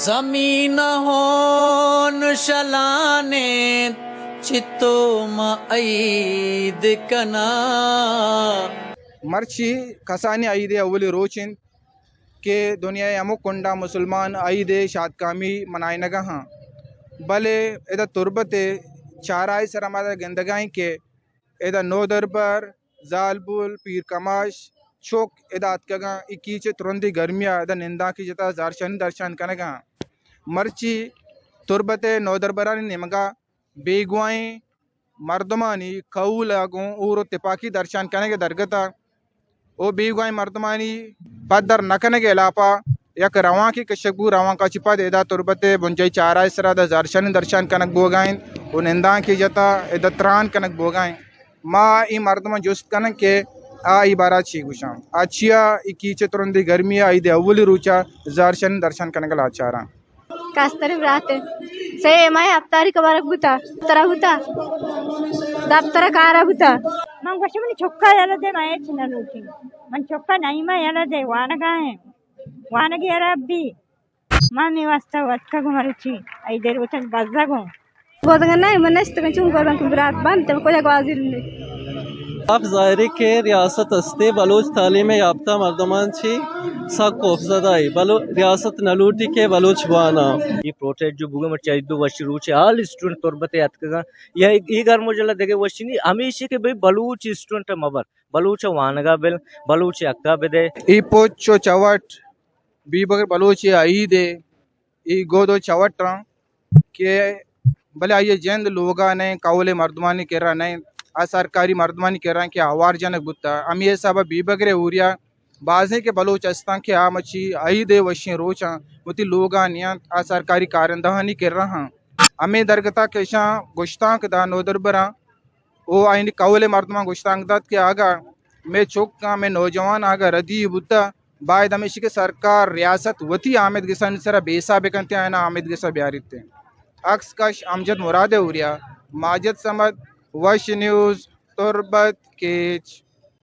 زمین ءَ ہون شلانیں، چتو ما عید کناں۔ مرچی کسانی عید ءِ اولی روچ انت کہ دنیا ءِ ہمک کنڈاں مسلمان عید ءِ شادکامی منائینگ ءَ آں، بلے ادا تربت ءِ چارہ ءِ سرا ما ادا گندگ ءَ ایں کہ ادا نودربر، زالبول، پیر کماش، چک ادا اتکگ آں، اے کیچ ءِ ترندیں گرمی ءَ ادا نندانکے جتا، زہرشانی درشان کنگ ءَ آں۔ مرچی تربت ءِ نودربرانی نیمگ ءَ بیگواہیں مردمانی کہول ءَ گوں ہور ءُ تپاکی درشان کنگ ءِ درگت ءَ ءُ بیگواہیں مردمانی پدر نہ کنگ ءِ ہلاپ ءَ یک روانکے کشگ بوت۔ روانک ءَ چہ پد ادا تربت ءِ بنجاہی چارہ ءِ سرا ادا زہرشانی درشان کنگ بوگ ءَ انت ءُ نندانکے جتا ادا تران کنگ بوگ ءَ انت۔ ما اے مردماں جست کناں کہ آ اے بارہ ءَ چی گوشاں، آ چیا اے کیچ ءِ ترندیں گرمی ءَ عید ءِ اولی روچ ءَ زہرشانی درشان کنگ ءَ لاچار آں۔ کستری برات ءِ سے ماہ ہفتاری کبرک بوتا، ترا بوتا، دفتر کارا بوتا۔ من گوشت منی چکا یلہ دے، من ہچ نہ لوٹی۔ من چکا نعیمہ یلہ دے، وانگا ہیں۔ وانگی عرب بی۔ من می واسطہ وتکگ مرچی۔ ای دیر وتن بزگوں۔ گوزگ نہ، من نشتگاں، چون گوزاں کہ برات بند، تم کجا گوازی رندے؟ صاف ظاہر ہے کہ ریاست ہستے بلوچ تعلیم یافتہ مردمان چی سک خوفزدہ ہے۔ بلو-، ریاست نہ لوٹی کہ بلوچ بوانا۔ یہ پروٹیسٹ جو بوگا مرچی دو وشی روچ ہے، آل اسٹوڈنٹ تربت اتکگا۔ یا یہ گھر مجلہ دگے وشی نہیں، ہمیشہ کہ بھئی بلوچ اسٹوڈنٹ مبر، بلوچ وانگا بل، بلوچ حقا بدے۔ ای پوچ و چوٹ بیبگر بلوچ ءِ عید ءِ اے گد ءُ چوٹاں کہ بلے آئی ءِ جند لوگ ءَ نہ انت، کہول ءِ مردمانی کرا نہ انت، آ سرکاری مردمانی کرا انت کہ آوار جنگ بوتہ۔ ہمے حساب ءَ بیبگر ءِ ہوریا بازیں کہ بلوچ ہستاں کہ آ مچی عید ءِ وشیں روچاں وتی لوگ ءَ نیاں، آ سرکاری کارندہانی کرا آں۔ ہمے درگت ءَ کہ اشاں گشتانک دات نودربراں ءُ آئینی کہول ءِ مردماں گشتانک دات کہ اگاں مئے چکاں، مئے نوجوان اگاں ردی بوتہ، باید ہمیشی کہ سرکار، ریاست وتی آمید گسانی سرا بیسا بکنت، آیانا آمید گسا بیاریت۔ عکس کش امجد مراد ءِ ہوریا، ماجد صمد، وش نیوز، تربت، کیچ۔